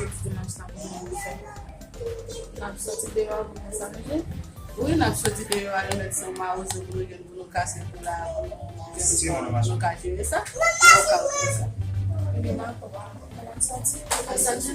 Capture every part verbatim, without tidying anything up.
Jodi dimanch la pou nou fè. N ap soti deyò pou nou sa manje. Wi, n ap soti deyò ale mèt se yon mawozo pou nou jwenn pou nou kase kou la, pou nou ka jere sa. Pou nou ka fè sa. Ebyen, dakò. N ap soti. N ap soti.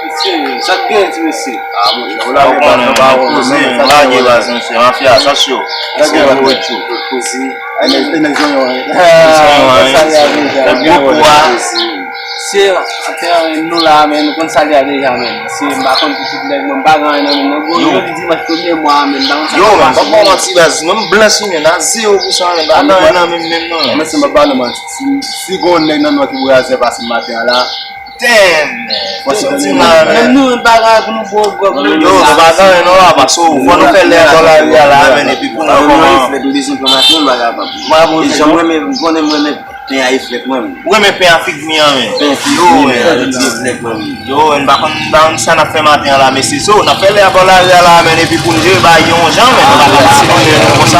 Mesye, sa k gen ti mesye? Ah, monchè, ou la, ou konnen, nou pa poze, nou lage baz, mesye, mafya, sa cho. Sa k gen, mesye? Poze. Ay, nèg, nèg zonyon, hein. Zonyon, hein. Nèg gwo kou a. Se, atè, nou la, men, nou konn sa li a deja, men. Se, m pa konn pou tout nèg, men, m pa gen anyen nan men, nan gwo, jodi dimanch premye mwa, men, m pa konn sa. Yo, men, m pa ba w manti, baz, mwen, m blanchi, men, a zewo pou san, men, m pa gen anyen nan men, men, non. Men, se m pa ba nou manti. Si, si gon nèg nan nou ki brazè pase maten an la, damn, man. Menm nou, menm bagay pou nou gwo, gwo, gwo. Yo, nou pa gen anyen, non, la, paske fò nou fè lè bò lari a la, men, epi pou nou kòman. Mwen, mwen, jan mwen, men, m konnen mwen, men, pen a eflèk mwen. Ou renmen pen a figi an, men. Pen a figi an, men, eflèk mwen. Yo, n pa konn, n pa konn sa n ap fè maten an la, mesye. So, n ap fè lè a bò lari a la, men, epi pou n jere bagay yon jan, men, nou pa ka kite nou menm konsa.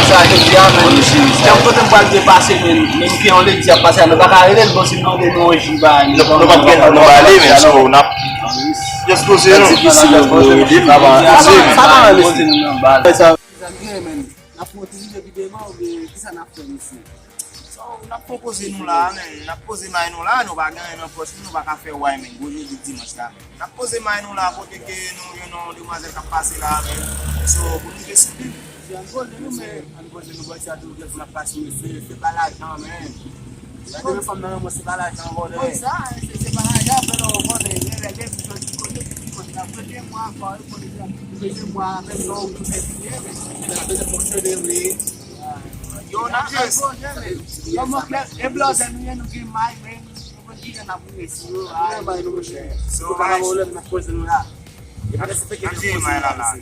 Sa, jodi a, men, se yon kote m pral depase, men, menm ke yon ledi ap pase a, nou pa ka rele l, bon, si nou rele nou yon jou, bagay, nou p ap gen, nou pa ale, men, so, n ap just poze nou. Sa difisil, yo, pou yo ede m. Sa pa, sa pa ale, se. Sa k gen, men. N ap fè yon ti videyo pi devan oubyen kisa n ap fè, mesye? So, n ap konpoze nou la, men. N ap poze may nou la, nou pa gen anyen nan pòch nou, nou pa ka fè way, men. Gwo jodi dimanch la. N ap poze may nou la, kote ke nou jwenn yon demwazèl k ap pase la, men. So, pou nou te siviv. Ann poze nou, men. Ann poze nou, bò sa tou, gen pou n ap pase, mesye. Se pa lajan, men. Gade yon fanm nan lanmò, se pa lajan, vòlè. Konn sa, se, se pa lajan, men non, konnen, gen lè gen moun ki konnen ki konnen. Nan premye mwa, fò yo konnen ki konnen mwa, menm lè ou fè byen, men. Nan premye fonksyone, wi. Yo, n ap jis. Kòman klè, e blòdè nou ye, nou gen may, men, nou konn ki jan n ap rive sou yo, a. Gen may nou, monchè. Se pa nan vòlè, n ap poze nou la. E pa derespekte nou poze nou la.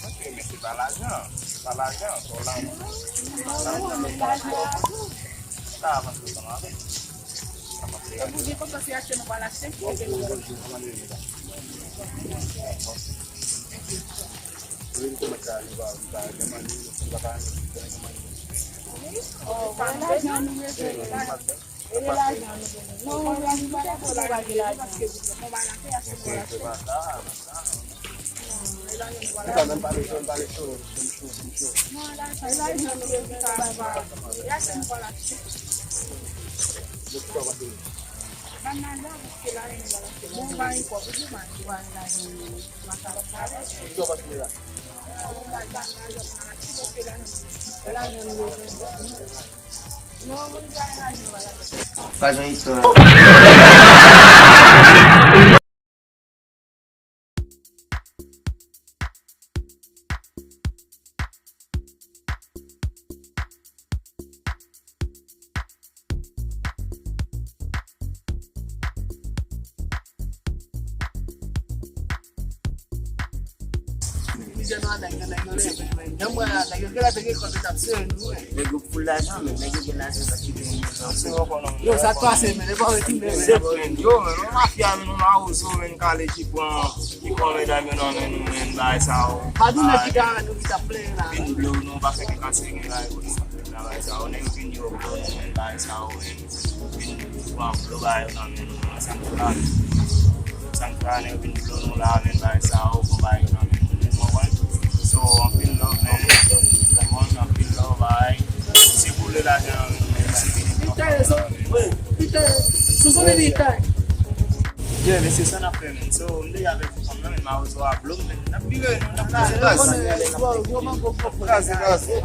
Ok, men se pa lajan, se pa lajan, se lajan. Sa avanse ansanm avè. Sa avanse avè. Pa jan istwa. Jan mwen a nèg yo, nèg yo leve, men. Jan mwen a nèg yo, gen lè te gen kòb yo t ap sere nou, men. Nèg yo pou lajan, men nèg yo gen lajan paske gen moun nan. Yo, sa k pase, men, e pa retounen, men. Yo, men, nou mafya, men, nou mawozo, men, kale ki pran, ki pran medam yo nan men nou, men, bagay sa yo. Pa di nèg ki ta, nou ki t ap plenyen la. Vin blo, nou pa fè ki kase, gen bagay pou nou. Bagay sa yo, nèg yo vin yo blo, men, bagay sa yo, men. Vin pran blo, bagay yo nan men nou, men, sa nou la. Tank pa nou vin blow nou la, men bagay sa yo, bon bagay yo nan men nou, ou konprann? So, anpil love, man. Come on, anpil love, bagay. Si w vle lajan, men si vini, Pita eso, pita eso, sou sou de pita. Yeah, mesye, sa n ap fè, men. So, m deja avèk fanm nan, men mawozo a blow, men n ap vire, nou, n ap vire. Yo, yo, mango, Kraze, kraze.